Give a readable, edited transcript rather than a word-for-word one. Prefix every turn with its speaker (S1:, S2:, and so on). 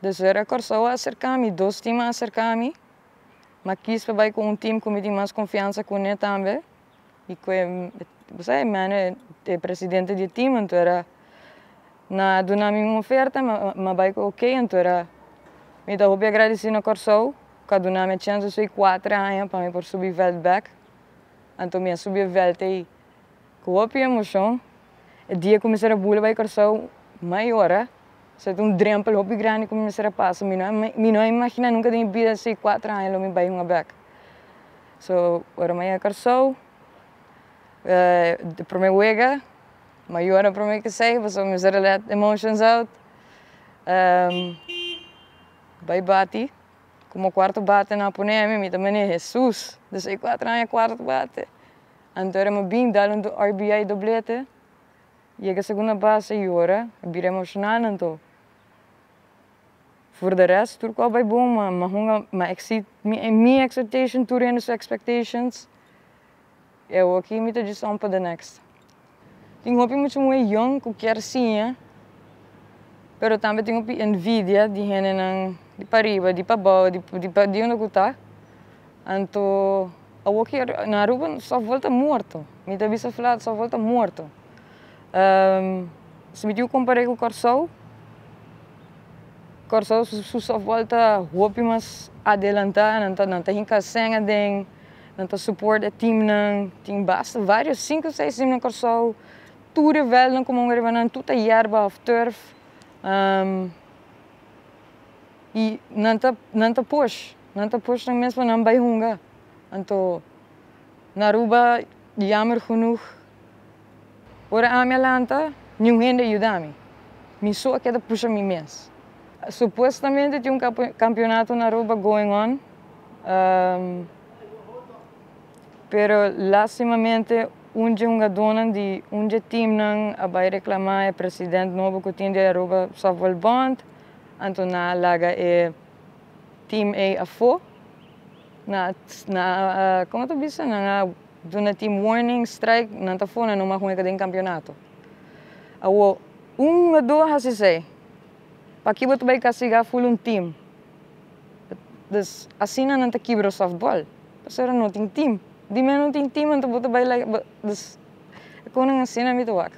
S1: Dus ora Kòrsou a aserká mi, dos tim a aserká mi, m'a kis pa bai ku un tim ku mi tin mas konfiansa kuné tambe i ku e bo sa e man e presidente di e tim anto era nan a duna mi un oferta m'a bai ku oke anto era mi ta hopi agradesí na Kòrsou ku a duna mi e chèns esei kuater aña pa mi por subi vèlt bèk anto mi a subi e vèlt ei ku hopi emoshon. E dia ku mi mester a bula bai Kòrsou m'a yora. Esei ta un drempel hopi grandi ku mi mester a pasa. Mi no mi no a imaginá nunka den mi bida si kuater aña lo mi bai hunga bèk. So, ora mi a yega Kòrsou, e promé wega, mi a yora promé ku esei pasobra mi mester a let emotions out. Bai bati, komo kuarto bate nan a pone mi, mi ta mane Hesus, despues di kuater aña kuarto bate. Anto ora mi a bin dal un RBI doblete. Yega segunda base yora, a bira emocional anto for de rest tur cos a bay bon ma ma hunga ma exceed mi expectation tur hende su expectations y awoki mi ta djis on pa the next. Tin hopi mucha muhe young cu kier siña pero tambe tin hopi envidia di hendenan di pariba di pabao di di unda cu ta anto Awoki na Aruba softball ta morto. Mi ta bisa flat softball ta morto. Si mi tin ku kompar'é ku Kòrsou, Kòrsou su softball ta hopi mas adelantá, nan ta nan ta hinka sèn aden, nan ta support e teamnan, tin basta varios sinku seis team na Kòrsou, tur e vèldnan ku mon riba nan tur ta yerba òf turf. I nan ta nan ta push, nan ta push nan mes pa nan bai hunga. Anto na Aruba jammer genoeg ora ami a lanta niun hende a yuda mi. Mi so a keda pusha mi mes. Supuestamente tin un campeonato na Aruba going on, pero lastimamente un dje hungadónan di un dje teamnan a bai reclama e president nobo cu tin di Aruba Softball Bond. Anto nan a laga e team ei afó. Nan a, komo ta bisa? Nan a duna team warning, strike, nan ta afó, nan no mag hunga den kampionato. Awor, un hungadó a hasi esei, paki bo ta bai kastigá ful un team? Dus, asina nan ta kibra softball, pasobra no tin team. Di men no tin team, anto bo ta bai laga, dus, e konan asina mi ta wak.